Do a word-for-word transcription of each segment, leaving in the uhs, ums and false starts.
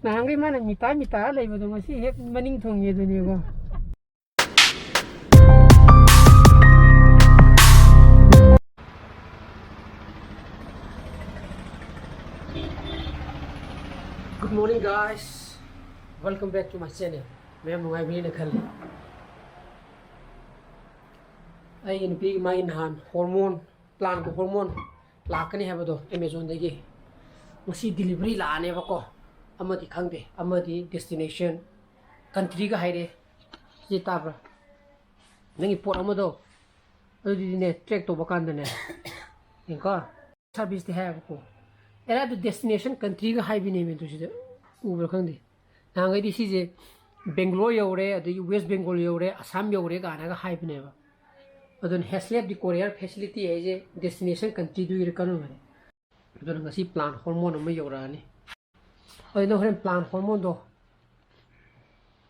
ꯅꯍꯥꯟꯈꯩ ꯃꯥꯅ ꯃꯤꯇꯥ ꯃꯤꯇꯥ ꯂꯩꯕꯗꯣ ꯉꯁꯤ ꯍꯦꯛ ꯃꯅꯤꯡ ꯊꯨꯡꯉꯦ ꯑꯗꯨꯅꯦꯀꯣ꯫ Good morning, guys. Welcome back to my channel. ꯃꯌꯥꯝ ꯅꯨꯡꯉꯥꯏꯕꯤꯔꯤꯅ ꯈꯜꯂꯤ꯫ ꯑꯩꯒꯤ ꯅꯨꯄꯤꯒꯤ ꯃꯥꯒꯤ ꯅꯍꯥꯟ ꯍꯣꯔꯃꯣꯟ, ꯄ꯭ꯂꯥꯟꯒꯤ ꯍꯣꯔꯃꯣꯟ ꯂꯥꯛꯀꯅꯤ ꯍꯥꯏꯕꯗꯣ ꯑꯦꯃꯦꯖꯣꯟꯗꯒꯤ, ꯉꯁꯤ ꯗꯤꯂꯤꯚꯔꯤ ꯂꯥꯛꯑꯅꯦꯕꯀꯣ꯫ ꯑꯃꯗꯤ ꯈꯪꯗꯦ, ꯑꯃꯗꯤ ꯗꯦꯁꯇꯤꯅꯦꯁꯟ ꯀꯟꯇ꯭ꯔꯤꯒ ꯍꯥꯏꯔꯛꯑꯦ꯫ ꯁꯤ ꯇꯥꯕ꯭ꯔꯥ? ꯅꯪꯒꯤ ꯄꯣꯠ ꯑꯃꯗꯣ ꯑꯗꯨꯗꯤꯅꯦ, ꯇ꯭ꯔꯦꯛ ꯇꯧꯕ ꯀꯥꯟꯗꯅꯦ, ꯌꯦꯡꯀꯣ, ꯁꯥꯔꯚꯤꯁꯇꯤ ꯍꯥꯏꯌꯦꯕꯀꯣ꯫ Arrive destination ꯀꯟꯇ꯭ꯔꯤꯒ ꯍꯥꯏꯕꯤꯅꯦꯃꯦ꯫ ꯑꯗꯨ ꯁꯤꯗ ꯎꯕ꯭ꯔꯥ ꯈꯪꯗꯦ꯫ ꯅꯍꯥꯟꯈꯩꯗꯤ ꯁꯤꯁꯦ ꯕꯦꯡꯒ꯭ꯂꯣꯔ ꯌꯧꯔꯦ, ꯑꯗꯒꯤ ꯋꯦꯁ ꯕꯦꯡꯒꯣꯜ ꯌꯧꯔꯦ, ꯑꯁꯥꯝ ꯌꯧꯔꯦ ꯀꯥꯏꯅꯒ ꯍꯥꯏꯕꯅꯦꯕ꯫ ꯑꯗꯨꯅ ꯍꯦꯁꯂꯦꯠ ꯗꯤ ꯀꯣꯔꯤꯌꯔ ꯐꯦꯁꯤꯂꯤꯇꯤ ꯍꯥꯏꯁꯦ ꯗꯦꯁꯇꯤꯅꯦꯁꯟ ꯀꯟꯇ꯭ꯔꯤꯗꯨꯒꯤ ꯀꯩꯅꯣꯅꯦ꯫ ꯑꯗꯨꯅ ꯉꯁꯤ ꯄ꯭ꯂꯥꯟ ꯍꯣꯔꯃꯣꯟ ꯑꯃ ꯌꯧꯔꯛꯑꯅꯤ꯫ ꯑꯗꯨ ꯅꯪ ꯍꯣꯔꯦꯟ ꯄ꯭ꯂꯥꯟ ꯍꯣꯔꯃꯣꯟꯗꯣ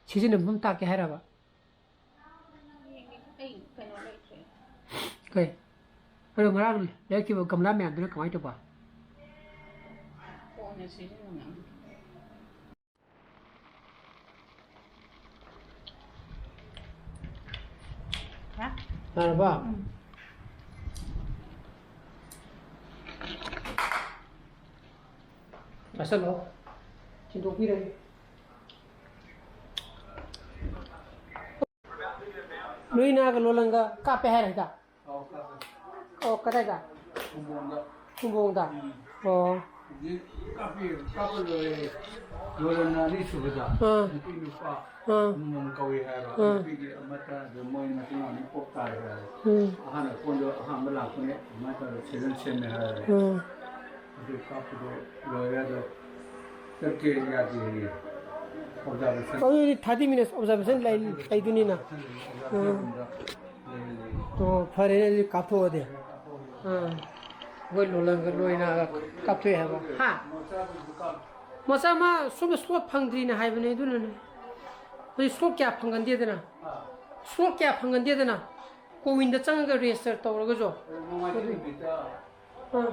ꯁꯤꯖꯤꯟꯅꯐꯝ ꯇꯥꯛꯀꯦ ꯍꯥꯏꯔꯕ? ꯌꯦꯡꯒꯦ꯫ ꯑꯩ ꯀꯩꯅꯣ ꯂꯩꯇ꯭ꯔꯦ꯫ ꯀꯩ? ꯑꯗꯣ ꯉꯔꯥꯡ ꯂꯩꯔꯛꯈꯤꯕ ꯒꯝꯂꯥ ꯃꯌꯥꯝꯗꯨꯅ ꯀꯃꯥꯏꯅ ꯇꯧꯕ? ꯀꯣꯟꯅ ꯁꯤꯖꯤꯟꯅꯅꯕ꯫ ꯍꯥ? ꯌꯥꯔꯕ? ꯎꯝ꯫ ꯆꯥꯁꯜꯂꯣ꯫ ꯊꯤꯟꯗꯣꯛꯄꯤꯔꯒꯦ꯫ ꯅꯣꯏ ꯅꯥꯒ ꯂꯣꯂꯪꯒ ꯀꯥꯞꯄꯦ ꯍꯥꯏꯔ ꯍꯤꯗꯥꯛ? ꯑꯣ, ꯀꯗꯥꯏꯗ? ꯈꯨꯝꯕꯣꯡꯗ꯫ ꯈꯨꯝꯕꯣꯡꯗ? ꯎꯝ꯫ ꯑꯣ꯫ ꯍꯧꯖꯤꯛ ꯀꯥꯞꯄꯤ, ꯀꯥꯞꯄ ꯂꯣꯏꯔꯦ꯫ ꯂꯣꯂꯪꯅ ꯑꯅꯤꯁꯨꯕꯗ꯫ ꯑꯥ꯫ ꯅꯨꯄꯤ ꯅꯨꯄꯥ ꯑꯥ꯫ ꯑꯃꯃꯝ ꯀꯧꯏ ꯍꯥꯏꯕ꯫ ꯑꯥ꯫ ꯅꯨꯄꯤꯒꯤ ꯑꯃꯠꯇ ꯑꯗꯨꯝ ꯃꯣꯏ ꯃꯆꯤꯟ ꯃꯅꯥꯎ ꯑꯅꯤ ꯄꯣꯛ ꯇꯥꯔꯦ ꯍꯥꯏꯔꯦ꯫ ꯎꯝ꯫ ꯑꯍꯥꯟꯕ ꯄꯣꯟꯗꯣ ꯑꯍꯥꯟꯕ ꯂꯥꯛꯄꯅꯦ, ꯑꯗꯨꯃꯥꯏꯅ ꯇꯧꯔꯒ ꯁꯦꯝꯖꯤꯟ ꯁꯦꯝꯃꯦ ꯍꯥꯏꯔꯦ꯫ ꯎꯝ꯫ ꯑꯗꯨ ꯀꯥꯞꯄꯗꯣ ꯂꯣꯏꯔꯦ, ꯑꯗꯣ ꯆꯠꯀꯦ ꯌꯥꯗꯦ ꯍꯥꯏꯌꯦ꯫ Observation꯫ ꯑꯗꯨꯗꯤ thirty minutes observation ꯂꯩ-, ꯂꯩꯗꯣꯏꯅꯤꯅ꯫ ꯎꯝ꯫ ꯑꯣ, ꯐꯔꯦꯅꯦ, ꯑꯗꯨꯗꯤ ꯀꯥꯞꯊꯣꯛꯑꯗꯤ꯫ ꯑꯥ꯫ ꯑꯩꯈꯣꯏ ꯂꯣꯂꯪꯒ ꯂꯣꯏꯅꯒ ꯀꯥꯞꯊꯣꯛꯑꯦ ꯍꯥꯏꯕ꯫ ꯍꯥ? ꯃꯆꯥ ꯃꯥ ꯁꯣꯝꯗ slot ꯐꯪꯗ꯭ꯔꯤꯅ ꯍꯥꯏꯕꯅꯦ, ꯑꯗꯨꯅꯅꯦ꯫ ꯍꯧꯖꯤꯛ slot ꯀꯌꯥ ꯐꯪꯒꯟꯗꯦꯗꯅ꯫ Slot ꯀꯌꯥ ꯐꯪꯒꯟꯗꯦꯗꯅ꯫ ꯀꯣꯋꯤꯟꯗ ꯆꯪꯉꯒ register ꯇꯧꯔꯒꯁꯨ꯫ ꯑꯥ꯫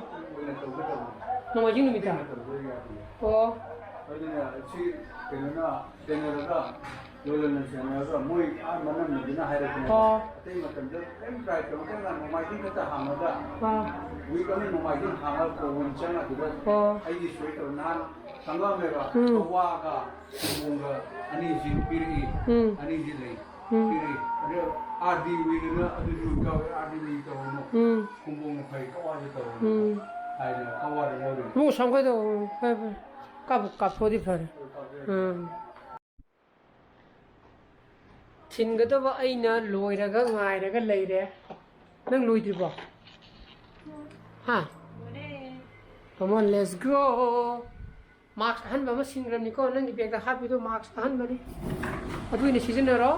ꯅꯣꯡꯃꯥꯏꯖꯤꯡ ꯅꯨꯃꯤꯠꯇ? ꯑꯣ꯫ ꯑꯗꯨꯅ ꯁꯤ ꯀꯩꯅꯣꯅ ꯁꯦꯟꯅꯔꯒ, ꯂꯣꯏꯂꯣꯏꯅ ꯁꯦꯟꯅꯔꯒ, ꯃꯣꯏ ꯑꯥ ꯃꯅꯝꯅꯕꯤꯅ ꯍꯥꯏꯔꯛꯄꯅꯦꯕ꯫ ꯑꯣ꯫ ꯑꯇꯩ ꯃꯇꯝꯗ ꯀꯔꯤꯝ ꯇ꯭ꯔꯥꯏ ꯇꯧꯔꯛꯇꯦ, ꯅꯣꯡꯃꯥꯏꯖꯤꯡ ꯈꯛꯇ ꯍꯥꯡꯉꯒ, ꯑꯥ꯫ ꯋꯤꯛ ꯑꯃ ꯅꯣꯡꯃꯥꯏꯖꯤꯡ ꯍꯥꯡꯉꯒ ꯀꯣꯡꯒꯣꯟ ꯆꯪꯉ ꯑꯗꯨꯗ ꯑꯣ꯫ ꯑꯩꯒꯤ ꯁꯣꯏ ꯇꯧꯔ ꯅꯍꯥꯟ ꯈꯪꯉꯝꯃꯦꯕ꯫ ꯎꯝ꯫ ꯀꯧꯋꯥꯒ ꯈꯨꯝꯕꯣꯡꯒ ꯑꯅꯤꯁꯤ ꯄꯤꯔꯛꯏ꯫ ꯎꯝ꯫ ꯑꯅꯤꯁꯤ ꯂꯩ꯫ ꯎꯝ꯫ ꯄꯤꯔꯛꯏ꯫ ꯑꯗꯨ ꯑꯥꯔ ꯗꯤ ꯋꯤꯛꯅ ꯑꯗꯨꯁꯨ ꯇꯧꯋꯦ, ꯑꯥꯔ ꯗꯤ ꯋꯤꯛ ꯇꯧꯔꯨꯅꯨ꯫ ꯎꯝ꯫ ꯈꯨꯝꯕꯣꯡꯅ ꯐꯩ, ꯀꯧꯋꯥꯁꯨ ꯇꯧꯔꯨꯅꯨ꯫ ꯎꯝ꯫ ꯍꯥꯏꯗꯅ ꯀꯧꯋꯥꯗ ꯂꯧꯔꯤꯅꯤ꯫ ꯏꯕꯨꯡꯉꯣ, ꯁꯝ ꯀꯩꯗꯧ-, ꯐꯔꯦ, ꯐꯔꯦ꯫ ꯀꯥꯞꯄꯨ ꯀꯥꯞꯊꯣꯛꯑꯗꯤ ꯐꯔꯦ꯫ ꯎꯝ꯫ ꯊꯤꯟꯒꯗꯕ ꯑꯩꯅ ꯂꯣꯏꯔꯒ ꯉꯥꯏꯔꯒ ꯂꯩꯔꯦ꯫ ꯅꯪ ꯂꯣꯏꯗ꯭ꯔꯤꯕꯣ? ꯍꯥ? Come on, let's go. ꯃꯥꯛꯁ ꯑꯍꯟꯕ ꯑꯃ ꯁꯤꯟꯈ꯭ꯔꯕꯅꯤꯀꯣ꯫ ꯅꯪꯒꯤ ꯕꯦꯒꯇ ꯍꯥꯞꯄꯤꯗꯣ ꯃꯥꯛꯁ ꯑꯍꯟꯕꯅꯤ꯫ ꯑꯗꯨ ꯑꯣꯏꯅ ꯁꯤꯖꯤꯟꯅꯔꯣ꯫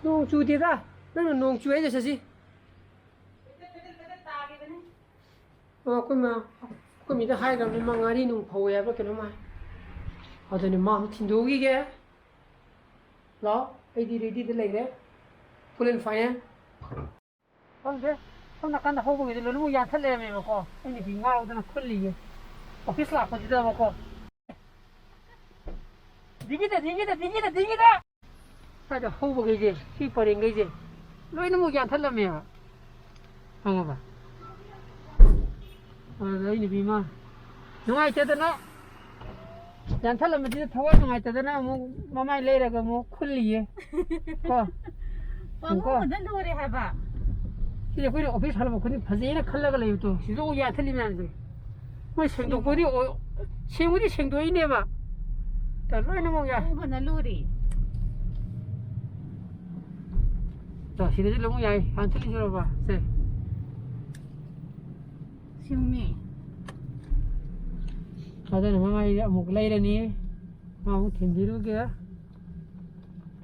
ꯅꯣꯡ ꯆꯨꯗꯦꯗ꯫ ꯅꯪꯅ ꯅꯣꯡ ꯆꯨꯏ ꯍꯥꯏꯗꯣ ꯁꯁꯤ꯫ ꯑꯣ, ꯑꯩꯈꯣꯏ ꯃꯥ, ꯑꯩꯈꯣꯏ ꯃꯤꯗ ꯍꯥꯏꯈ꯭ꯔꯕꯅꯤ, ꯃꯥ ꯉꯥꯔꯤ ꯅꯨꯡ ꯐꯧꯋꯦ ꯍꯥꯏꯕ꯭ꯔꯥ ꯀꯩꯅꯣꯝ ꯍꯥꯏ꯫ ꯑꯗꯨꯅꯤ ꯃꯥ ꯑꯃꯨꯛ ꯊꯤꯟꯗꯣꯛꯈꯤꯒꯦ꯫ ꯂꯥꯛꯑꯣ, ꯑꯩꯗꯤ ꯔꯦꯗꯤꯗ ꯂꯩꯔꯦ꯫ Full and final꯫ ꯈꯪꯗꯦ, ꯁꯣꯝ ꯅꯥꯀꯟꯗ ꯍꯧꯕꯈꯩꯗꯤ ꯂꯣꯏꯅꯃꯛ ꯌꯥꯟꯊꯠ ꯂꯩꯔꯝꯃꯦꯕꯀꯣ꯫ ꯑꯩꯅꯗꯤ ꯉꯥꯎꯗꯅ ꯈꯨꯜꯂꯤꯌꯦ꯫ ꯑꯣꯐꯤꯁ ꯂꯥꯛꯄꯁꯤꯗꯕꯀꯣ꯫ ꯗꯤꯒꯤꯗ, ꯗꯤꯒꯤꯗ, ꯗꯤꯒꯤꯗ, ꯗꯤꯒꯤꯗ! ꯁ꯭ꯋꯥꯏꯗ ꯍꯧꯕꯈꯩꯁꯦ, ꯁꯤ ꯄꯔꯦꯡꯈꯩꯁꯦ ꯂꯣꯏꯅꯃꯛ ꯌꯥꯟꯊꯠꯂꯝꯃꯦꯕ꯫ ꯈꯪꯉꯕ? ꯑꯗꯨꯗ ꯑꯩ ꯅꯨꯄꯤ ꯑꯃ ꯅꯨꯡꯉꯥꯏꯇꯗꯅ, ꯌꯥꯟꯊꯠꯂꯝꯕꯁꯤꯗ ꯊꯋꯥꯏ ꯅꯨꯡꯉꯥꯏꯇꯗꯅ ꯑꯃꯨꯛ ꯃꯃꯥꯏ ꯂꯩꯔꯒ ꯑꯃꯨꯛ ꯈꯨꯜꯂꯤꯌꯦ꯫ ꯀꯣ? ꯄꯥꯕꯨꯡ ꯀꯣ? ꯑꯗ ꯂꯣꯏꯔꯦ ꯍꯥꯏꯕ꯫ ꯁꯤꯁꯦ ꯑꯩꯈꯣꯏꯅ ꯑꯣꯐꯤꯁ ꯍꯜꯂꯛꯄ ꯈꯨꯗꯤꯡ ꯐꯖꯩꯅ ꯈꯜꯂꯒ ꯂꯩꯕꯗꯣ, ꯁꯤꯗ ꯑꯃꯨꯛ ꯌꯥꯟꯊꯠꯂꯤ ꯃꯌꯥꯝꯁꯦ꯫ ꯃꯣꯏ ꯁꯦꯡꯗꯣꯛꯄꯗꯤ ꯑꯣ-, ꯁꯦꯡꯕꯗꯤ ꯁꯦꯡꯗꯣꯛꯏꯅꯦꯕ꯫ ꯇ ꯂꯣꯏꯅꯃꯛ ꯌꯥ-, ꯄꯥꯕꯨꯡ ꯐꯅ ꯂꯨꯔꯤ꯫ ꯇ ꯁꯤꯗꯁꯨ ꯂꯣꯏꯅꯃꯛ ꯌꯥꯏ, ꯌꯥꯟꯊꯠꯂꯤꯁꯤꯔꯣꯕ? ꯁꯦ꯫ ꯁꯤꯃꯤ꯫ ꯑꯗꯨꯅ ꯃꯃꯥꯏꯗ ꯑꯃꯨꯛ ꯂꯩꯔꯅꯤ꯫ ꯃꯥ ꯑꯃꯨꯛ ꯊꯤꯟꯕꯤꯔꯨꯒꯦ꯫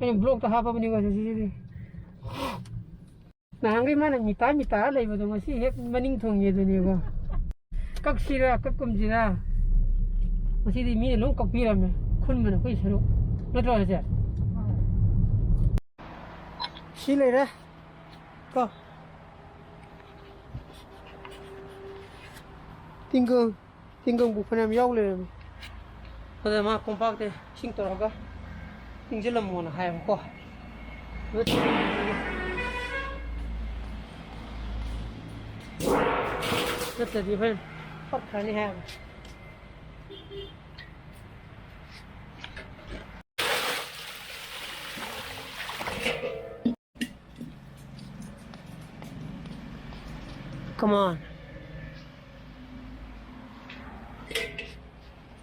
ꯑꯩꯅ ꯕ꯭ꯂꯣꯛꯇ ꯍꯥꯞꯄꯕꯅꯤꯀꯣ ꯁꯤꯁꯤꯗꯤ꯫ ꯅꯍꯥꯟꯒꯩ ꯃꯥꯅ ꯃꯤꯇꯥ ꯃꯤꯇꯥ ꯂꯩꯕꯗꯣ ꯉꯁꯤ ꯍꯦꯛ ꯃꯅꯤꯡ ꯊꯨꯡꯉꯦ ꯑꯗꯨꯅꯤꯀꯣ꯫ ꯀꯛꯁꯤꯔꯥ ꯀꯛꯀꯨꯝꯁꯤꯔꯥ? ꯉꯁꯤꯗꯤ ꯃꯤꯅ ꯂꯣꯏ ꯀꯛꯄꯤꯔꯝꯃꯦ꯫ ꯈꯨꯟꯕꯅ ꯑꯩꯈꯣꯏ ꯁꯔꯨꯛ꯫ ꯅꯠꯇ꯭ꯔꯣ ꯍꯥꯏꯁꯦ? ꯁꯤ ꯂꯩꯔꯦ꯫ ꯀꯣ꯫ ꯇꯤꯡꯒꯪ꯫ ꯇꯤꯡꯒꯪꯕꯨ ꯐꯅꯌꯥꯝ ꯌꯥꯎ ꯂꯩꯔꯝꯃꯤ꯫ ꯑꯗ ꯃꯥ ꯀꯣꯝꯄꯥꯛꯇ ꯏꯁꯤꯡ ꯇꯧꯔꯒ ꯇꯤꯡꯁꯤꯜꯂꯝꯃꯣꯅ ꯍꯥꯏꯌꯦꯕꯀꯣ꯫ ꯑꯗꯨ ꯅꯠꯇ꯭ꯔꯗꯤ ꯍꯣꯔꯦꯟ ꯄꯠꯈ꯭ꯔꯅꯤ ꯍꯥꯏꯌꯦꯕ꯫ Come on.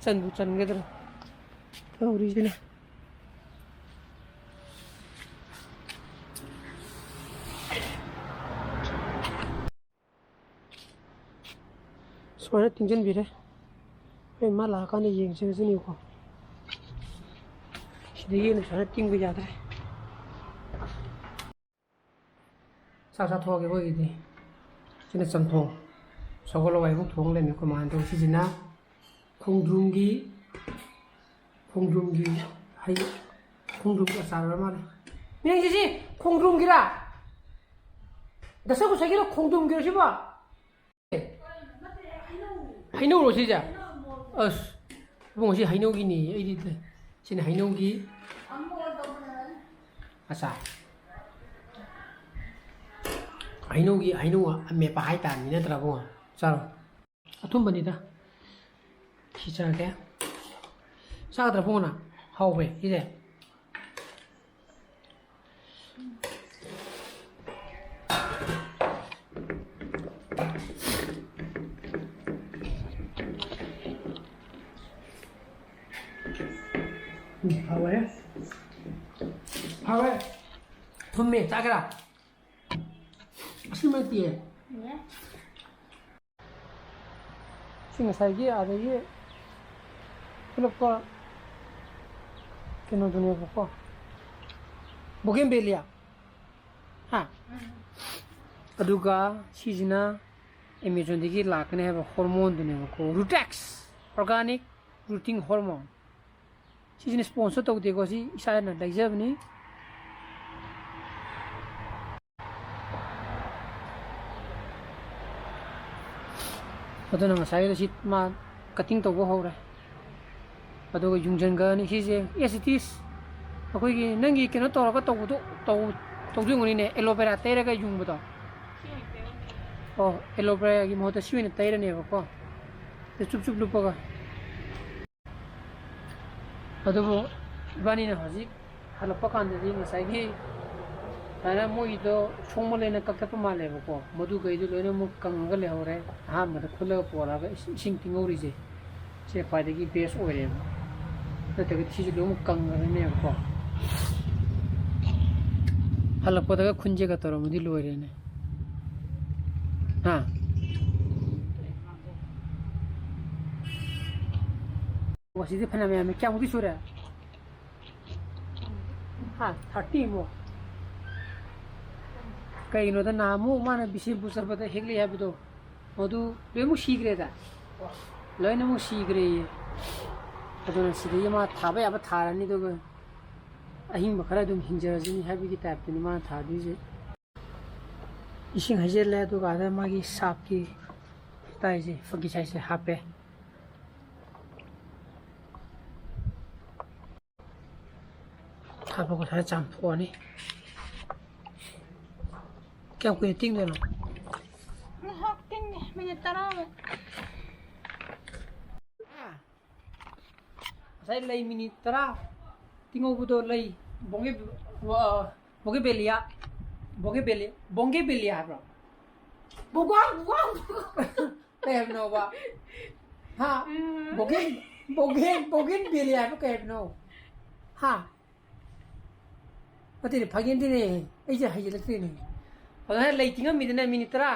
ꯆꯟꯕꯨ ꯆꯟꯒꯗ꯭ꯔꯥ ꯇꯧꯔꯤꯁꯤꯅ꯫ ꯁꯨꯃꯥꯏꯅ ꯇꯤꯡꯁꯤꯟꯕꯤꯔꯦ꯫ ꯍꯣꯔꯦꯟ ꯃꯥ ꯂꯥꯛꯑꯀꯥꯟꯗ ꯌꯦꯡꯁꯤꯔꯁꯤꯅꯤꯀꯣ꯫ ꯁꯤꯗꯒꯤ ꯍꯦꯟꯅ ꯁꯨꯃꯥꯏꯅ ꯇꯤꯡꯕ ꯌꯥꯗ꯭ꯔꯦ꯫ ꯆꯥꯛ ꯆꯥꯊꯣꯛꯑꯒꯦ ꯑꯩꯈꯣꯏꯒꯤꯗꯤ꯫ ꯁꯤꯅ ꯆꯝꯊꯣꯡ꯫ ꯁꯒꯣꯜ ꯍꯋꯥꯏꯃꯨꯛ ꯊꯣꯡ ꯂꯩꯔꯝꯃꯦ ꯑꯩꯈꯣꯏ ꯃꯥꯅ꯫ ꯑꯗꯨꯒ ꯁꯤꯁꯤꯅ ꯈꯣꯡꯗ꯭ꯔꯨꯝꯒꯤ, ꯈꯣꯡꯗ꯭ꯔꯨꯝꯒꯤ ꯍꯩ, ꯈꯣꯡꯗ꯭ꯔꯨꯝꯒꯤ ꯑꯆꯥꯔ ꯑꯣꯏꯔ ꯃꯥꯜꯂꯦ꯫ ꯅꯪꯁꯤ ꯁꯤ ꯈꯣꯡꯗ꯭ꯔꯨꯝꯒꯤꯔꯥ? ꯗꯁꯀꯨꯁꯒꯤꯔꯣ ꯈꯣꯡꯗ꯭ꯔꯨꯝꯒꯤꯔꯣ ꯁꯤꯕꯣ? ꯍꯩꯅꯧꯔꯣ ꯁꯤꯁꯦ? ꯑꯁ, ꯏꯕꯨꯡꯉꯣ, ꯁꯤ ꯍꯩꯅꯧꯒꯤꯅꯤ꯫ ꯑꯩꯗꯤ ꯁꯤꯅ ꯍꯩꯅꯧꯒꯤ ꯑꯆꯥꯔ꯫ ꯍꯩꯅꯧꯒꯤ, ꯍꯩꯅꯧ ꯑꯃꯦꯠꯄ ꯍꯥꯏꯇꯥꯔꯅꯤ, ꯅꯠꯇ꯭ꯔꯥ, ꯏꯕꯨꯡꯉꯣ? ꯆꯥꯔꯣ꯫ ꯑꯊꯨꯝꯕꯅꯤꯗ꯫ ꯁꯤ ꯆꯥꯒꯦ꯫ ꯆꯥꯒꯗ꯭ꯔꯥ, ꯏꯕꯨꯡꯉꯣ, ꯅꯪ? ꯍꯥꯎꯕ꯭ꯔꯥ ꯁꯤꯁꯦ? ꯎꯝ, ꯍꯥꯎꯋꯦ꯫ ꯍꯥꯎꯋꯦ꯫ ꯊꯨꯝꯃꯦ, ꯆꯥꯒꯦꯔꯥ? ꯑꯁꯤꯃꯛꯇꯤ꯫ ꯁꯤ ꯉꯁꯥꯏꯒꯤ ꯑꯥꯗꯒꯤ ꯈꯨꯜꯂꯛꯄ ꯀꯩꯅꯣꯗꯨꯅꯦꯕꯀꯣ, ꯕꯣꯒꯦꯟꯚꯦꯂꯤꯌꯥ꯫ ꯍꯥ? ꯑꯗꯨꯒ ꯁꯤꯁꯤꯅ ꯑꯦꯃꯦꯖꯣꯟꯗꯒꯤ ꯂꯥꯛꯀꯅꯤ ꯍꯥꯏꯕ ꯍꯣꯔꯃꯣꯟꯗꯨꯅꯦꯕꯀꯣ, ꯔꯨꯇꯦꯛꯁ, ꯑꯣꯔꯒꯥꯅꯤꯛ ꯔꯨꯇꯤꯡ ꯍꯣꯔꯃꯣꯟ꯫ ꯁꯤꯁꯤꯅ ꯁ꯭ꯄꯣꯟꯁꯔ ꯇꯧꯗꯦꯀꯣ, ꯁꯤ ꯏꯁꯥꯅ ꯂꯩꯖꯕꯅꯤ꯫ ꯑꯗꯨꯅ ꯉꯁꯥꯏꯒꯤꯗꯣ ꯁꯤ ꯃꯥ ꯀꯇꯤꯡ ꯇꯧꯕ ꯍꯧꯔꯦ꯫ ꯑꯗꯨꯒ ꯌꯨꯡꯁꯤꯟꯈ꯭ꯔꯅꯤ꯫ ꯁꯤꯁꯦ as it is ꯑꯩꯈꯣꯏꯒꯤ ꯅꯪꯒꯤ ꯀꯩꯅꯣ ꯇꯧꯔꯒ ꯇꯧꯕꯗꯣ ꯇꯧ-, ꯇꯧꯗꯣꯏꯅꯤꯅꯦ, ꯑꯦꯂꯣꯕꯦꯔꯥ ꯇꯩꯔꯒ ꯌꯨꯡꯕꯗꯣ꯫ ꯑꯣ, ꯑꯦꯂꯣꯕꯦꯔꯥꯒꯤ ꯃꯍꯨꯠꯇ ꯁꯤ ꯑꯣꯏꯅ ꯇꯩꯔꯅꯦꯕꯀꯣ꯫ ꯑꯗ ꯆꯨꯞ ꯆꯨꯞ ꯂꯨꯞꯄꯒ꯫ ꯑꯗꯨꯕꯨ ꯏꯕꯥꯅꯤꯅ ꯍꯧꯖꯤꯛ ꯍꯜꯂꯛꯄ ꯀꯥꯟꯗꯗꯤ ꯉꯁꯥꯏꯒꯤ ꯁꯨꯃꯥꯏꯅ ꯃꯣꯏꯒꯤꯗꯣ ꯁꯣꯡꯕ ꯂꯩꯅ ꯀꯛꯊꯠꯄ ꯃꯥꯜꯂꯦꯕꯀꯣ, ꯃꯗꯨꯈꯩꯗꯣ ꯂꯣꯏꯅꯃꯛ ꯀꯪꯉꯒ ꯂꯩꯍꯧꯔꯦ꯫ ꯑꯍꯥꯟꯕꯗ ꯈꯨꯜꯂꯒ ꯄꯨꯔꯛꯑꯒ ꯏꯁꯤꯡ, ꯏꯁꯤꯡ ꯇꯤꯡꯍꯧꯔꯤꯁꯦ, ꯁꯤꯅ ꯈ꯭ꯋꯥꯏꯗꯒꯤ ꯕꯦꯁ ꯑꯣꯏꯔꯦꯕ꯫ ꯅꯠꯇ꯭ꯔꯒꯗꯤ ꯁꯤꯁꯨ ꯂꯣꯏꯅꯃꯛ ꯀꯪꯉꯒꯅꯦꯕꯀꯣ꯫ ꯍꯜꯂꯛꯄꯗꯒ ꯈꯨꯟꯖꯦꯒ ꯇꯧꯔꯝꯃꯗꯤ ꯂꯣꯏꯔꯦꯅꯦ꯫ ꯍꯥ? ꯉꯁꯤꯗꯤ ꯐꯅꯌꯥꯝ ꯌꯥꯝꯃꯦ꯫ ꯀꯌꯥꯃꯨꯛꯇꯤ ꯁꯨꯔꯦ? ꯍꯥ, ꯊꯥꯔꯇꯤ ꯃꯨꯛ꯫ ꯀꯩꯒꯤꯅꯣꯗ ꯅꯍꯥꯟꯃꯨꯛ ꯃꯥꯅ ꯕꯤꯁꯦꯝꯄꯨꯔ ꯆꯠꯄꯗ ꯍꯦꯛꯂꯛꯑꯦ ꯍꯥꯏꯕꯗꯣ, ꯃꯗꯨ ꯂꯣꯏꯅꯃꯛ ꯁꯤꯈ꯭ꯔꯦꯗ꯫ ꯂꯣꯏꯅꯃꯛ ꯁꯤꯈ꯭ꯔꯦꯌꯦ꯫ ꯑꯗꯨꯅ ꯁꯤꯗꯒꯤ ꯃꯥ ꯊꯥꯕ ꯌꯥꯕ ꯊꯥꯔꯅꯤ, ꯑꯗꯨꯒ ꯑꯍꯤꯡꯕ ꯈꯔ ꯑꯗꯨꯝ ꯍꯤꯡꯖꯔꯁꯤꯅꯤ ꯍꯥꯏꯕꯒꯤ ꯇꯥꯏꯞꯇꯅꯤ ꯃꯥꯅ ꯊꯥꯗꯣꯏꯁꯦ꯫ ꯏꯁꯤꯡ ꯍꯩꯖꯤꯜꯂꯦ, ꯑꯗꯨꯒ ꯑꯗ ꯃꯥꯒꯤ ꯁꯥꯞꯀꯤ ꯇꯥꯏꯁꯦ, ꯐꯒꯤ ꯁꯥꯏꯁꯦ ꯍꯥꯞꯄꯦ꯫ ꯍꯥꯞꯄꯒ ꯈꯔ ꯆꯥꯝꯊꯣꯛꯑꯅꯤ꯫ ꯀꯌꯥꯝ ꯀꯨꯏꯅ ꯇꯤꯡꯗꯣꯏꯅꯣ? ꯉꯥꯏꯍꯥꯛ ꯇꯤꯡꯉꯦ, ꯃꯤꯅꯤꯠ ꯇꯔꯥꯃꯨꯛ꯫ ꯉꯁꯥꯏ ꯂꯩ ꯃꯤꯅꯤꯠ ꯇꯔꯥ ꯇꯤꯡꯍꯧꯕꯗꯣ, ꯂꯩ ꯕꯣꯡꯒꯦ-, ꯋꯥ-, ꯕꯣꯒꯦꯕꯦꯂꯤꯌꯥ, ꯕꯣꯒꯦꯕꯦꯂꯤ-, ꯕꯣꯡꯒꯦꯕꯦꯂꯤꯌꯥ ꯍꯥꯏꯕ꯭ꯔꯣ? ꯕꯣꯒꯥ-, ꯕꯣꯒꯥ-, ꯀꯩ ꯍꯥꯏꯕꯅꯣꯕ? ꯍꯥ? ꯎꯝ꯫ ꯕꯣꯒꯦꯟ-, ꯕꯣꯒꯦꯟ-, ꯕꯣꯒꯦꯟꯕꯦꯂꯤꯌꯥ ꯍꯥꯏꯕ ꯀꯩ ꯍꯥꯏꯕꯅꯣ? ꯍꯥ? ꯅꯠꯇꯦꯅꯦ, ꯐꯥꯒꯤ ꯅꯠꯇꯦꯅꯦ꯫ ꯑꯩꯁꯦ ꯍꯩꯖꯤꯜꯂꯛꯇ꯭ꯔꯦꯅꯦ꯫ ꯑꯗꯨꯃꯥꯏꯅ ꯂꯩ ꯇꯤꯡꯉꯝꯃꯤꯗꯅ ꯃꯤꯅꯤꯠ ꯇꯔꯥ꯫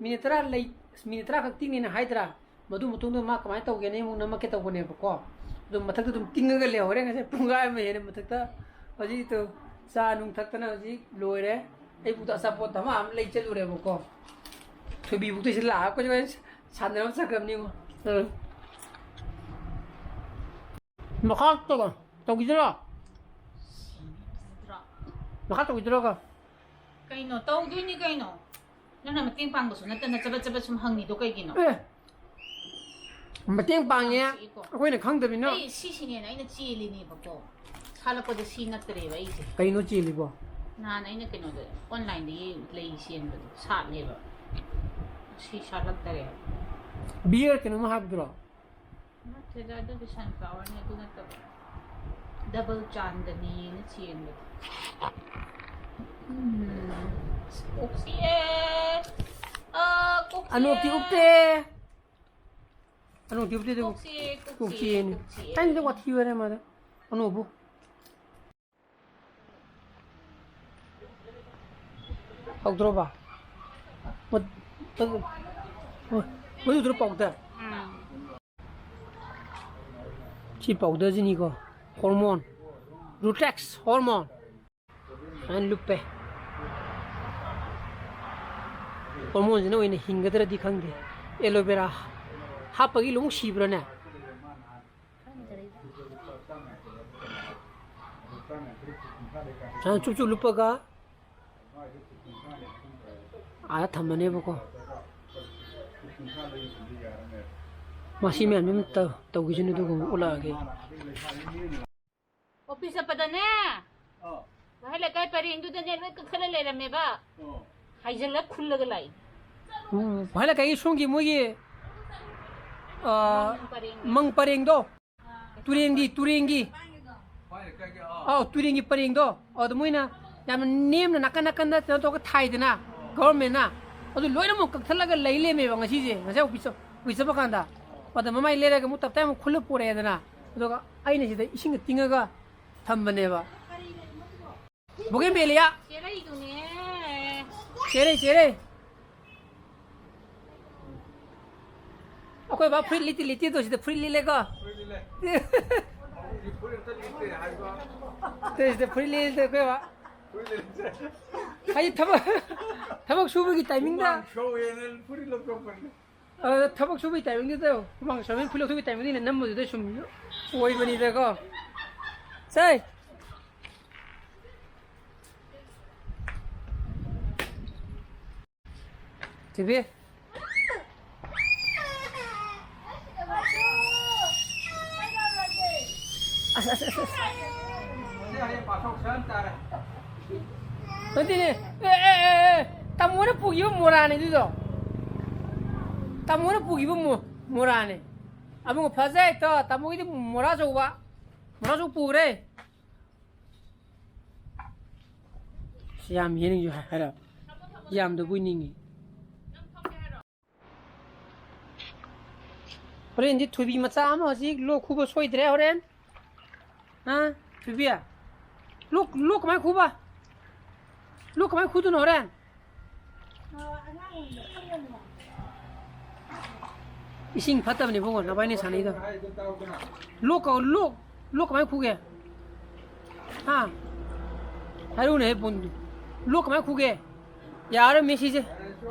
ꯃꯤꯅꯤꯠ ꯇꯔꯥ ꯂꯩ, ꯃꯤꯅꯤꯠ ꯇꯔꯥ ꯈꯛ ꯇꯤꯡꯅꯤꯅ ꯍꯥꯏꯗ꯭ꯔꯥ? ꯃꯗꯨ ꯃꯇꯨꯡꯗ ꯃꯥ ꯀꯃꯥꯏꯅ ꯇꯧꯒꯦꯅ ꯑꯃꯨꯛ ꯅꯝꯃꯛꯀꯦ ꯇꯧꯕꯅꯦꯕꯀꯣ꯫ ꯑꯗꯨꯝ ꯃꯊꯛꯇ ꯑꯗꯨꯝ ꯇꯤꯡꯉꯒ ꯂꯩꯍꯧꯔꯦ ꯉꯁꯥꯏ ꯄꯨꯡꯈꯥꯏ ꯑꯃ ꯍꯦꯟꯅ ꯃꯊꯛꯇ꯫ ꯍꯧꯖꯤꯛꯇꯣ ꯆꯥ ꯅꯨꯡ ꯊꯛꯇꯅ ꯍꯧꯖꯤꯛ ꯂꯣꯏꯔꯦ꯫ ꯑꯩꯕꯨꯗ ꯑꯆꯥꯄꯣꯠ ꯙꯃꯥ ꯑꯃ ꯂꯩ ꯆꯠꯂꯨꯔꯦꯕꯀꯣ꯫ ꯊꯣꯏꯕꯤꯕꯨꯛꯇ ꯁꯤ ꯂꯥꯛꯑꯒ ꯑꯩꯈꯣꯏ ꯁꯥꯟꯅꯕ ꯆꯠꯈ꯭ꯔꯕꯅꯤꯉꯣ꯫ ꯎꯝ꯫ ꯃꯈꯥ ꯇꯧ-, ꯇꯧꯈꯤꯗꯣꯏꯔꯣ? ꯃꯈꯥ ꯇꯧꯈꯤꯗꯣꯏꯔꯣ? ꯀꯩꯅꯣ? ꯇꯧꯗꯣꯏꯅꯤ ꯀꯩꯅꯣ꯫ ꯅꯪꯅ ꯃꯇꯦꯡ ꯄꯥꯡꯕꯁꯨ ꯅꯠꯇꯅ ꯆꯕꯠ ꯆꯕꯠ ꯁꯨꯝ ꯍꯪꯉꯤꯗꯣ ꯀꯩꯒꯤꯅꯣ? ꯑꯦ! ꯃꯇꯦꯡ ꯄꯥꯡꯉꯦ꯫ ꯌꯥꯝ ꯆꯤꯛꯏꯀꯣ꯫ ꯑꯩꯈꯣꯏꯅ ꯈꯪꯗꯕꯤꯅ꯫ ꯑꯩ ꯁꯤꯁꯤꯅꯦꯅ ꯑꯩꯅ ꯆꯦꯜꯂꯤꯅꯦꯕꯀꯣ꯫ ꯁꯥꯠꯂꯛꯄꯗ ꯁꯤ ꯅꯠꯇ꯭ꯔꯦꯕ ꯑꯩꯁꯦ꯫ ꯀꯩꯅꯣ ꯆꯦꯜꯂꯤꯕꯣ? ꯅꯍꯥꯟ ꯑꯩꯅ ꯀꯩꯅꯣꯗ, online-ꯗꯒꯤ ꯂꯩ ꯆꯦꯟꯕꯗꯣ ꯁꯥꯠꯂꯦꯕ꯫ ꯁꯤ ꯁꯥꯠꯂꯛꯇꯔꯦꯕ꯫ Beer ꯀꯩꯅꯣꯝ ꯍꯥꯏꯕꯗꯨꯔꯣ? ꯅꯠꯇꯦꯗ, ꯑꯗꯨꯗꯤ sunflower-ꯅꯦ, ꯑꯗꯨ ꯅꯠꯇꯕ꯫ Double ꯆꯥꯟꯗꯅꯤꯅ ꯆꯦꯟꯕꯗꯣ꯫ ꯎꯝ꯫ ꯀꯣꯛ ꯆꯤꯛꯑꯦ꯫ ꯑ, ꯀꯣꯛ ꯆꯤꯛꯑꯦ꯫ ꯑꯅꯣꯞꯇꯤ ꯎꯞꯇꯦ꯫ ꯑꯅꯣꯞꯇꯤ ꯎꯞꯇꯦ ꯑꯗꯨꯕꯨ꯫ ꯀꯣꯛ ꯆꯤꯛꯑꯦ, ꯀꯣꯛ ꯀꯣꯛ ꯆꯤꯛꯑꯦ, ꯆꯤꯛꯑꯦꯅꯦ꯫ ꯀꯣꯛ ꯆꯤꯛꯑꯦ꯫ ꯊꯥꯏꯅꯗꯤ ꯋꯥꯊꯤ ꯋꯥꯔꯦꯝ ꯃꯥꯗ꯫ ꯑꯅꯣꯞꯄꯨ꯫ ꯍꯧꯗ꯭ꯔꯣꯕ? ꯃ-, ꯃ-, ꯃ-, ꯃꯗꯨꯗꯨꯔꯣ powder? ꯎꯝ꯫ ꯁꯤ powder-ꯁꯤꯅꯤꯀꯣ, hormone, Rutex hormone꯫ ꯁꯨꯃꯥꯏꯅ ꯂꯨꯞꯄꯦ꯫ Hormone-ꯁꯤꯅ ꯑꯣꯏꯅ ꯍꯤꯡꯒꯗ꯭ꯔꯗꯤ ꯈꯪꯗꯦ꯫ Aloe vera ꯍꯥꯞꯄꯒꯤ ꯂꯣꯡ ꯁꯤꯕ꯭ꯔꯥꯅꯦ? ꯁꯨꯃꯥꯏꯅ ꯆꯨꯞ ꯆꯨꯞ ꯂꯨꯞꯄꯒ ꯑꯥꯗ ꯊꯝꯃꯅꯦꯕꯀꯣ꯫ ꯃꯁꯤ ꯃꯌꯥꯝꯁꯤ ꯑꯗꯨꯝ ꯇꯧ-, ꯇꯧꯈꯤꯁꯅꯨ, ꯑꯗꯨꯒ ꯑꯃꯨꯛ ꯎꯠꯂꯛꯑꯒꯦ꯫ Office ꯆꯠꯄꯗꯅꯦ, ꯑꯥ꯫ ꯚꯥꯏ ꯂꯩꯀꯥꯏ ꯄꯔꯦꯡꯗꯨꯗꯅꯦ ꯂꯣꯏ ꯀꯛꯊꯠꯂ ꯂꯩꯔꯝꯃꯦꯕ꯫ ꯑꯥ꯫ ꯍꯥꯏꯖꯤꯜꯂ ꯈꯨꯜꯂꯒ ꯂꯥꯛꯏ꯫ ꯎꯝ, ꯚꯥꯏ ꯂꯩꯀꯥꯏꯒꯤ ꯁꯣꯝꯒꯤ ꯃꯣꯏꯒꯤ, ꯑꯥ, ꯃꯪ ꯄꯔꯦꯡꯗꯣ꯫ ꯃꯪ ꯄꯔꯦꯡꯗꯣ꯫ ꯇꯨꯔꯦꯟꯒꯤ, ꯇꯨꯔꯦꯟꯒꯤ꯫ ꯑꯥꯎ, ꯇꯨꯔꯦꯟꯒꯤ ꯄꯔꯦꯡꯗꯣ꯫ ꯑꯗꯨ ꯃꯣꯏꯅ ꯌꯥꯝꯅ ꯅꯦꯝꯅ ꯅꯥꯀꯟ ꯅꯥꯀꯟꯗ ꯀꯩꯅꯣ ꯇꯧꯔꯒ ꯊꯥꯏꯗꯅ, government-ꯅ꯫ ꯑꯗꯨ ꯂꯣꯏꯅꯃꯛ ꯀꯛꯊꯠꯂꯒ ꯂꯩ ꯂꯩꯔꯝꯃꯦꯕ ꯉꯁꯤꯁꯦ, ꯉꯁꯥꯏ office, office ꯆꯠꯄ ꯀꯥꯟꯗ꯫ ꯑꯗ ꯃꯃꯥꯏ ꯂꯩꯔꯒ ꯑꯃꯨꯛ ꯇꯞꯇꯥꯏ ꯑꯃꯨꯛ ꯈꯨꯜꯂ ꯄꯨꯔꯛꯑꯦꯗꯅ꯫ ꯑꯗꯨꯒ ꯑꯩꯅ ꯁꯤꯗ ꯏꯁꯤꯡꯒ ꯇꯤꯡꯉꯒ ꯊꯝꯕꯅꯦꯕ꯫ ꯕꯣꯒꯦꯟꯚꯦꯂꯤꯌꯥ꯫ ꯆꯦꯔꯩꯗꯨꯅꯦ꯫ ꯆꯦꯔꯩ, ꯆꯦꯔꯩ꯫ ꯑꯩꯈꯣꯏ ꯕꯥ ꯐꯨꯔꯤꯠ ꯂꯤꯠꯇꯤ ꯂꯤꯠꯇꯦ, ꯇꯧ ꯁꯤꯗ ꯐꯨꯔꯤꯠ ꯂꯤꯠꯂꯦꯀꯣ꯫ ꯐꯨꯔꯤꯠ ꯂꯤꯠꯂꯦ꯫ ꯇꯧ ꯁꯤꯗ ꯐꯨꯔꯤꯠ ꯂꯤꯠꯂꯦ ꯑꯩꯈꯣꯏ ꯕꯥ꯫ ꯐꯨꯔꯤꯠ ꯂꯤꯠꯂꯦ꯫ ꯑꯩ ꯊꯕꯛ, ꯊꯕꯛ ꯁꯨꯕꯒꯤ timing-ꯗ꯫ ꯍꯨꯃꯥꯡ ꯁꯧꯋꯦꯅ ꯐꯨꯔꯤꯠ ꯂꯧꯊꯣꯛꯄꯅꯤ꯫ ꯑ, ꯊꯕꯛ ꯁꯨꯕꯒꯤ timing-ꯗꯨꯗ, ꯍꯨꯃꯥꯡ ꯁꯧꯋꯦꯅ ꯐꯨꯔꯤꯠ ꯂꯧꯊꯣꯛꯄꯒꯤ timing-ꯗꯨꯅ ꯅꯝꯕꯗꯨꯗ ꯁꯨꯝ ꯑꯣꯏꯕꯅꯤꯗꯀꯣ꯫ ꯁꯦ꯫ ꯊꯣꯏꯕꯤ꯫ ꯑꯁ, ꯑꯁ, ꯑꯁ, ꯑꯁ꯫ ꯁꯤ ꯍꯌꯦꯡ ꯄꯥꯊꯣꯛ ꯁꯥꯟ ꯇꯥꯔꯦ꯫ ꯅꯠꯇꯦꯅꯦ꯫ ꯑꯦ, ꯑꯦ, ꯑꯦ, ꯑꯦ꯫ ꯇꯥꯃꯣꯅ ꯄꯨꯈꯤꯕ ꯃꯣꯔꯥꯅꯦ ꯑꯗꯨꯗꯣ꯫ ꯇꯥꯃꯣꯅ ꯄꯨꯈꯤꯕ ꯃꯣ-, ꯃꯣꯔꯥꯅꯦ꯫ ꯑꯕꯨꯡꯉꯣ ꯐꯖꯩ ꯇꯣ꯫ ꯇꯥꯃꯣꯒꯤꯗꯤ ꯃꯣꯔꯥ ꯑꯆꯧꯕ꯫ ꯃꯣꯔꯥ ꯑꯆꯧꯕ ꯄꯨꯈ꯭ꯔꯦ꯫ ꯁꯤ ꯌꯥꯝ ꯍꯦꯟꯅꯁꯨ ꯍꯥꯏꯔ-, ꯌꯥꯝꯗꯕꯣꯏ ꯅꯤꯡꯉꯤ꯫ ꯍꯣꯔꯦꯟꯗꯤ ꯊꯣꯏꯕꯤ ꯃꯆꯥ ꯑꯃ ꯍꯧꯖꯤꯛ ꯂꯣꯛ ꯈꯨꯕ ꯁꯣꯏꯗ꯭ꯔꯦ ꯍꯣꯔꯦꯟ꯫ ꯍꯥ? ꯊꯣꯏꯕꯤ? ꯂꯣꯛ, ꯂꯣꯛ ꯀꯃꯥꯏ ꯈꯨꯕ? ꯂꯣꯛ ꯀꯃꯥꯏ ꯈꯨꯗꯣꯏꯅꯣ ꯍꯣꯔꯦꯟ? ꯏꯁꯤꯡ ꯐꯠꯇꯕꯅꯦ ꯏꯕꯨꯡꯉꯣ, ꯅꯕꯥꯏꯅꯤ ꯁꯥꯟꯅꯩꯗꯣ꯫ ꯂꯣꯛ ꯀ-, ꯂꯣꯛ, ꯂꯣꯛ ꯀꯃꯥꯏ ꯈꯨꯒꯦ? ꯍꯥ? ꯍꯥꯏꯔꯛꯎꯅꯦꯍꯦ, ꯕꯣꯟꯗꯨ꯫ ꯂꯣꯛ ꯀꯃꯥꯏ ꯈꯨꯒꯦ? ꯌꯥꯔꯣꯏ ꯃꯦꯁꯤꯁꯦ꯫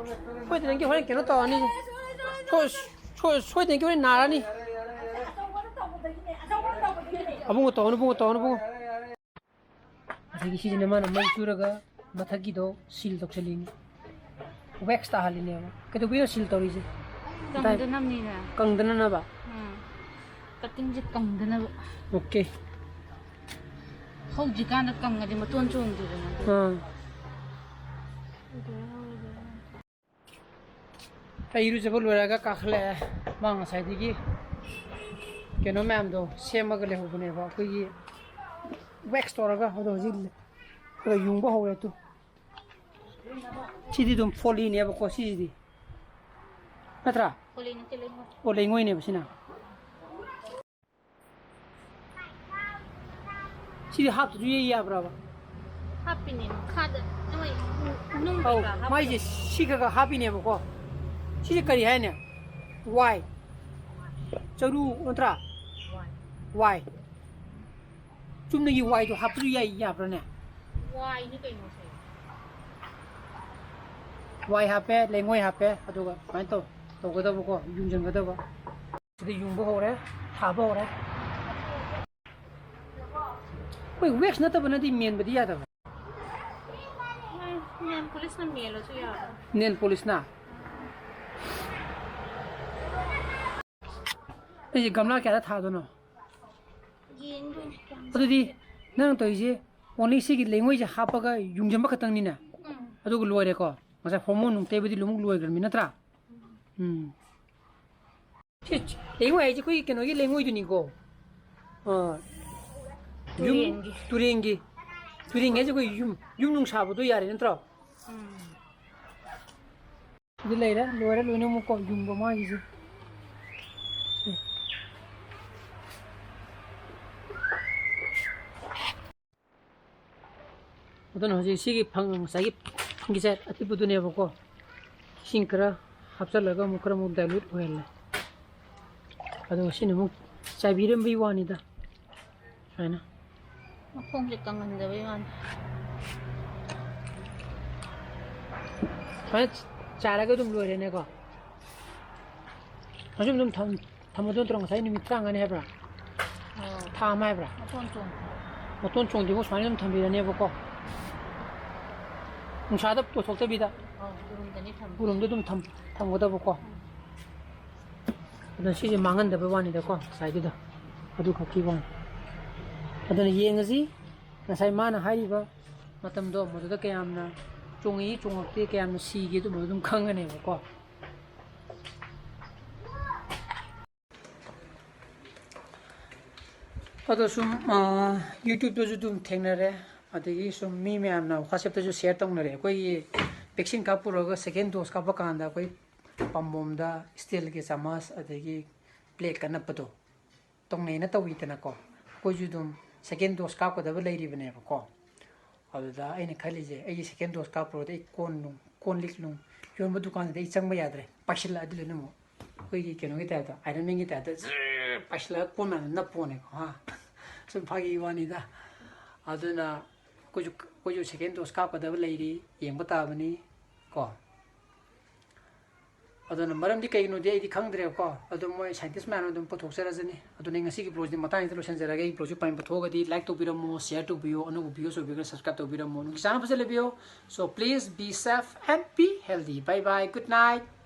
ꯁꯣꯏꯗꯅꯒꯤ ꯍꯣꯔꯦꯟ ꯀꯩꯅꯣ ꯇꯧꯔꯅꯤ꯫ ꯁꯣꯏ-, ꯁꯣꯏ-, ꯁꯣꯏꯗꯅꯒꯤ ꯍꯣꯔꯦꯟ ꯅꯥꯔꯅꯤ꯫ ꯑꯕꯨꯡꯉꯣ ꯇꯧꯍꯅꯨ, ꯑꯕꯨꯡꯉꯣ ꯇꯧꯍꯅꯨ, ꯑꯕꯨꯡꯉꯣ꯫ ꯑꯗꯒꯤ ꯁꯤꯁꯤꯅ ꯃꯥꯅ ꯃꯩ ꯆꯨꯔꯒ ꯃꯊꯛꯀꯤꯗꯣ seal ꯇꯧꯁꯜꯂꯤꯅꯤ꯫ Wax ꯇꯥꯍꯜꯂꯤꯅꯦꯕ꯫ ꯀꯩꯗꯧꯕꯩꯅꯣ seal ꯇꯧꯔꯤꯁꯦ? ꯀꯪꯗꯅꯕꯅꯤꯅ꯫ ꯀꯪꯗꯅꯅꯕ? ꯎꯝ꯫ Cutting ꯁꯦ ꯀꯪꯗꯅꯕ꯫ OK꯫ ꯍꯧꯗ꯭ꯔꯤꯀꯥꯟꯗ ꯀꯪꯉꯗꯤ ꯃꯇꯣꯟ ꯆꯣꯡꯗꯦꯗꯅ꯫ ꯑꯥ꯫ ꯑꯩ ꯏꯔꯨꯖꯕ ꯂꯣꯏꯔꯒ ꯀꯥꯈꯠꯂꯛꯑꯦ꯫ ꯃꯥ ꯉꯁꯥꯏꯗꯒꯤ ꯀꯩꯅꯣ ꯃꯌꯥꯝꯗꯣ ꯁꯦꯝꯃꯒ ꯂꯩꯍꯧꯕꯅꯦꯕ, ꯑꯩꯈꯣꯏꯒꯤ wax ꯇꯧꯔꯒ꯫ ꯑꯗꯣ ꯍꯧꯖꯤꯛ ꯈꯔ ꯌꯨꯡꯕ ꯍꯧꯔꯦ ꯇꯨ꯫ ꯁꯤꯗꯤ ꯑꯗꯨꯝ ꯐꯣꯂꯤꯅꯦꯕꯀꯣ ꯁꯤꯁꯤꯗꯤ, ꯅꯠꯇ꯭ꯔꯥ? ꯐꯣꯂꯤ ꯅꯠꯇꯦ, ꯂꯩꯉꯣꯏ꯫ ꯑꯣ, ꯂꯩꯉꯣꯏꯅꯦꯕ ꯁꯤꯅ꯫ ꯁꯤꯗꯤ ꯍꯥꯞꯇꯁꯨ ꯌꯩ ꯌꯥꯕ꯭ꯔꯕ? ꯍꯥꯞꯄꯤꯅꯦ ꯃꯈꯥꯗ꯫ ꯅꯣꯏ ꯅꯨꯡ ꯑꯧ, ꯀꯩꯀꯥ ꯍꯥꯞꯄꯗꯣ꯫ ꯃꯥꯏꯁꯦ ꯁꯤ ꯈꯔ ꯈꯔ ꯍꯥꯞꯄꯤꯅꯦꯕꯀꯣ꯫ ꯁꯤꯁꯦ ꯀꯔꯤ ꯍꯥꯏꯅꯤ? ꯋꯥꯏ꯫ ꯆꯔꯨ ꯅꯠꯇ꯭ꯔꯥ? ꯋꯥꯏ꯫ ꯋꯥꯏ꯫ ꯆꯨꯝꯅꯒꯤ ꯋꯥꯏꯗꯣ ꯍꯥꯞꯄꯁꯨ ꯌꯥꯏ, ꯌꯥꯕ꯭ꯔꯥꯅꯦ? ꯋꯥꯏꯅꯤ ꯀꯩꯅꯣꯁꯦ꯫ ꯋꯥꯏ ꯍꯥꯞꯄꯦ, ꯂꯩꯉꯣꯏ ꯍꯥꯞꯄꯦ, ꯑꯗꯨꯒ ꯁꯨꯃꯥꯏꯅ ꯇꯧ, ꯇꯧꯒꯗꯕꯀꯣ, ꯌꯨꯡꯁꯤꯟꯒꯗꯕ꯫ ꯁꯤꯗ ꯌꯨꯡꯕ ꯍꯧꯔꯦ, ꯊꯥꯕ ꯍꯧꯔꯦ꯫ ꯑꯩꯈꯣꯏ wax ꯅꯠꯇꯕꯅꯗꯤ ꯃꯦꯟꯕꯗꯤ ꯌꯥꯗꯕ꯫ ꯎꯝ, nail polish ꯅ ꯃꯦꯜꯂꯁꯨ ꯌꯥꯕꯅꯤ꯫ Nail polish ꯅ? ꯑꯩꯁꯦ ꯒꯝꯂꯥ ꯀꯌꯥꯗ ꯊꯥꯗꯣꯏꯅꯣ? ꯑꯗꯨꯗꯤ ꯅꯪ ꯇꯧꯔꯤꯁꯦ only ꯁꯤꯒꯤ ꯂꯩꯉꯣꯏꯁꯦ ꯍꯥꯞꯄꯒ ꯌꯨꯡꯁꯤꯟꯕ ꯈꯛꯇꯪꯅꯤꯅꯦ? ꯑꯗꯨꯒ ꯂꯣꯏꯔꯦꯀꯣ? ꯉꯁꯥꯏ ꯍꯣꯔꯃꯣꯟ ꯅꯨꯡ ꯇꯩꯕꯗꯤ ꯂꯣꯏꯃꯛ ꯂꯣꯏꯈ꯭ꯔꯕꯅꯤ ꯅꯠꯇ꯭ꯔꯥ? ꯎꯝ꯫ ꯁꯤ ꯂꯩꯉꯣꯏ ꯍꯥꯏꯁꯦ ꯑꯩꯈꯣꯏꯒꯤ ꯀꯩꯅꯣꯒꯤ ꯂꯩꯉꯣꯏꯗꯨꯅꯤꯀꯣ? ꯑꯥ꯫ ꯌꯨꯝ, ꯇꯨꯔꯦꯟꯒꯤ꯫ ꯇꯨꯔꯦꯟꯒꯤ꯫ ꯇꯨꯔꯦꯟꯒꯤ ꯍꯥꯏꯁꯦ ꯑꯩꯈꯣꯏ ꯌꯨꯝ, ꯌꯨꯝ ꯅꯨꯡ ꯁꯥꯕꯗꯣ ꯌꯥꯔꯦ ꯅꯠꯇ꯭ꯔꯣ? ꯎꯝ꯫ ꯁꯤꯗ ꯂꯩꯔꯦ, ꯂꯣꯏꯔꯦ, ꯂꯣꯏꯅꯃꯛꯀꯣ, ꯌꯨꯡꯕ ꯃꯥꯒꯤꯁꯦ꯫ ꯑꯗꯨꯅ ꯍꯧꯖꯤꯛ ꯁꯤꯒꯤ ꯐꯪ-, ꯉꯁꯥꯏꯒꯤ ꯐꯪꯒꯤꯁꯥꯏꯠ ꯑꯄꯤꯛꯄꯗꯨꯅꯦꯕꯀꯣ, ꯏꯁꯤꯡ ꯈꯔ ꯍꯥꯞꯆꯤꯜꯂꯒ ꯑꯃꯨꯛ ꯈꯔ ꯑꯃꯨꯛ dilute ꯑꯣꯏꯍꯜꯂꯦ꯫ ꯑꯗꯣ ꯁꯤꯅ ꯑꯃꯨꯛ ꯆꯥꯏꯕꯤꯔꯝꯕꯒꯤ ꯋꯥꯅꯤꯗ꯫ ꯁꯨꯃꯥꯏꯅ꯫ ꯃꯈꯣꯡꯁꯦ ꯀꯪꯍꯟꯗꯕꯩ ꯋꯥꯅꯤ꯫ ꯁꯨꯃꯥꯏꯅ ꯆꯥꯏꯔꯒ ꯑꯗꯨꯝ ꯂꯣꯏꯔꯦꯅꯦꯀꯣ꯫ ꯑꯁꯨꯝ ꯑꯗꯨꯝ ꯊꯝ-, ꯊꯝꯃꯗꯣꯏ ꯅꯠꯇ꯭ꯔꯣ? ꯉꯁꯥꯏ ꯅꯨꯃꯤꯠ ꯇꯔꯥꯃꯉꯥꯅꯤ ꯍꯥꯏꯕ꯭ꯔꯥ? ꯑꯥ꯫ ꯊꯥ ꯑꯃ ꯍꯥꯏꯕ꯭ꯔꯥ? ꯃꯇꯣꯟ ꯆꯣꯡ-, ꯃꯇꯣꯟ ꯆꯣꯡꯗ꯭ꯔꯤꯐꯥꯎ ꯁꯨꯃꯥꯏꯅ ꯑꯗꯨꯝ ꯊꯝꯕꯤꯔꯅꯦꯕꯀꯣ꯫ ꯅꯨꯡꯁꯥꯗ ꯄꯨꯊꯣꯛꯇꯕꯤꯗ꯫ ꯑꯥ, ꯎꯔꯨꯝꯗꯅꯤ ꯊꯝꯕ꯫ ꯎꯔꯨꯝꯗ ꯑꯗꯨꯝ ꯊꯝ-, ꯊꯝꯒꯗꯕꯀꯣ꯫ ꯎꯝ꯫ ꯑꯗꯣ ꯁꯤꯁꯦ ꯃꯥꯡꯍꯟꯗꯕꯩ ꯋꯥꯅꯤꯗꯀꯣ, ꯉꯁꯥꯏꯒꯤꯗꯣ꯫ ꯑꯗꯨꯈꯛꯀꯤ ꯋꯥꯅꯤ꯫ ꯑꯗꯨꯅ ꯌꯦꯡꯉꯁꯤ, ꯉꯁꯥꯏ ꯃꯥꯅ ꯍꯥꯏꯔꯤꯕ ꯃꯇꯝꯗꯣ, ꯃꯗꯨꯗ ꯀꯌꯥꯝꯅ ꯆꯣꯡꯉꯛꯏ, ꯆꯣꯡꯉꯛꯇꯦ, ꯀꯌꯥꯝꯅ ꯁꯤꯒꯦ, ꯑꯗꯨꯝꯕꯗꯣ ꯑꯗꯨꯝ ꯈꯪꯒꯅꯦꯕꯀꯣ꯫ ꯑꯗꯣ ꯁꯨꯝ, ꯑ, YouTube-ꯇꯁꯨ ꯑꯗꯨꯝ ꯊꯦꯡꯅꯔꯦ, ꯑꯗꯒꯤ ꯁꯨꯝ ꯃꯤ ꯃꯌꯥꯝꯅ WhatsApp-ꯇꯁꯨ share ꯇꯧꯅꯔꯦ꯫ ꯑꯩꯈꯣꯏꯒꯤ vaccine ꯀꯥꯞꯄꯨꯔꯒ second dose ꯀꯥꯞꯄ ꯀꯥꯟꯗ ꯑꯩꯈꯣꯏ ꯄꯥꯝꯕꯣꯝꯗ steel-ꯒꯤ ꯆꯥꯃꯁ ꯑꯗꯒꯤ plate-ꯀ ꯅꯞꯄꯗꯣ ꯇꯧꯅꯩꯅ ꯇꯧꯋꯤꯗꯅꯀꯣ꯫ ꯑꯩꯈꯣꯏꯁꯨ ꯑꯗꯨꯝ second dose ꯀꯥꯞꯀꯗꯕ ꯂꯩꯔꯤꯕꯅꯦꯕꯀꯣ꯫ ꯑꯗꯨꯗ ꯑꯩꯅ ꯈꯜꯂꯤꯁꯦ, ꯑꯩꯒꯤ second dose ꯀꯥꯞꯄꯨꯔꯗꯤ ꯑꯩ ꯀꯣꯟ ꯅꯨꯡ, ꯀꯣꯟ ꯂꯤꯛ ꯅꯨꯡ ꯌꯣꯟꯕ ꯗꯨꯀꯥꯟꯗꯗꯤ ꯑꯩ ꯆꯪꯕ ꯌꯥꯗ꯭ꯔꯦ, ꯄꯥꯏꯁꯤꯜꯂꯛꯑꯗꯤ ꯂꯣꯏꯅꯃꯛ꯫ ꯑꯩꯈꯣꯏꯒꯤ ꯀꯩꯅꯣꯒꯤ type-ꯇ, Iron Man-ꯒꯤ type-ꯇ ꯖꯔ ꯄꯥꯏꯁꯤꯜꯂꯒ ꯀꯣꯟ ꯃꯌꯥꯝꯗꯣ ꯅꯞꯄꯣꯅꯦꯀꯣ, ꯍꯥ? ꯁꯨꯝ ꯐꯥꯒꯤ ꯋꯥꯅꯤꯗ꯫ ꯑꯗꯨꯅ ꯑꯩꯈꯣꯏꯁꯨ, ꯑꯩꯈꯣꯏꯁꯨ second dose ꯀꯥꯞꯀꯗꯕ ꯂꯩꯔꯤ, ꯌꯦꯡꯕ ꯇꯥꯕꯅꯤ ꯀꯣ꯫ ꯑꯗꯨꯅ ꯃꯔꯝꯗꯤ ꯀꯩꯒꯤꯅꯣꯗꯤ ꯑꯩꯗꯤ ꯈꯪꯗ꯭ꯔꯦꯕꯀꯣ, ꯑꯗꯣ ꯃꯣꯏ scientist ꯃꯌꯥꯝꯅ ꯑꯗꯨꯝ ꯄꯨꯊꯣꯛꯆꯔꯖꯅꯤ꯫ ꯑꯗꯨꯅ ꯑꯩ ꯉꯁꯤꯒꯤ vlog-ꯁꯤꯗꯤ ꯃꯇꯥꯡꯁꯤꯗ ꯂꯣꯏꯁꯤꯟꯖꯔꯒꯦ꯫ ꯑꯩ vlog-ꯁꯤ ꯄꯥꯝꯕ ꯊꯣꯛꯑꯒꯗꯤ like ꯇꯧꯕꯤꯔꯝꯃꯣ, share ꯇꯧꯕꯤꯌꯣ, ꯑꯅꯧꯕ viewers ꯑꯣꯏꯕꯤꯔꯒꯅ subscribe ꯇꯧꯕꯤꯔꯝꯃꯣ꯫ ꯅꯨꯡꯒꯤ ꯆꯥꯅ ꯐꯖꯅ ꯂꯩꯕꯤꯌꯣ꯫ So please be safe and be healthy. Bye bye, good night.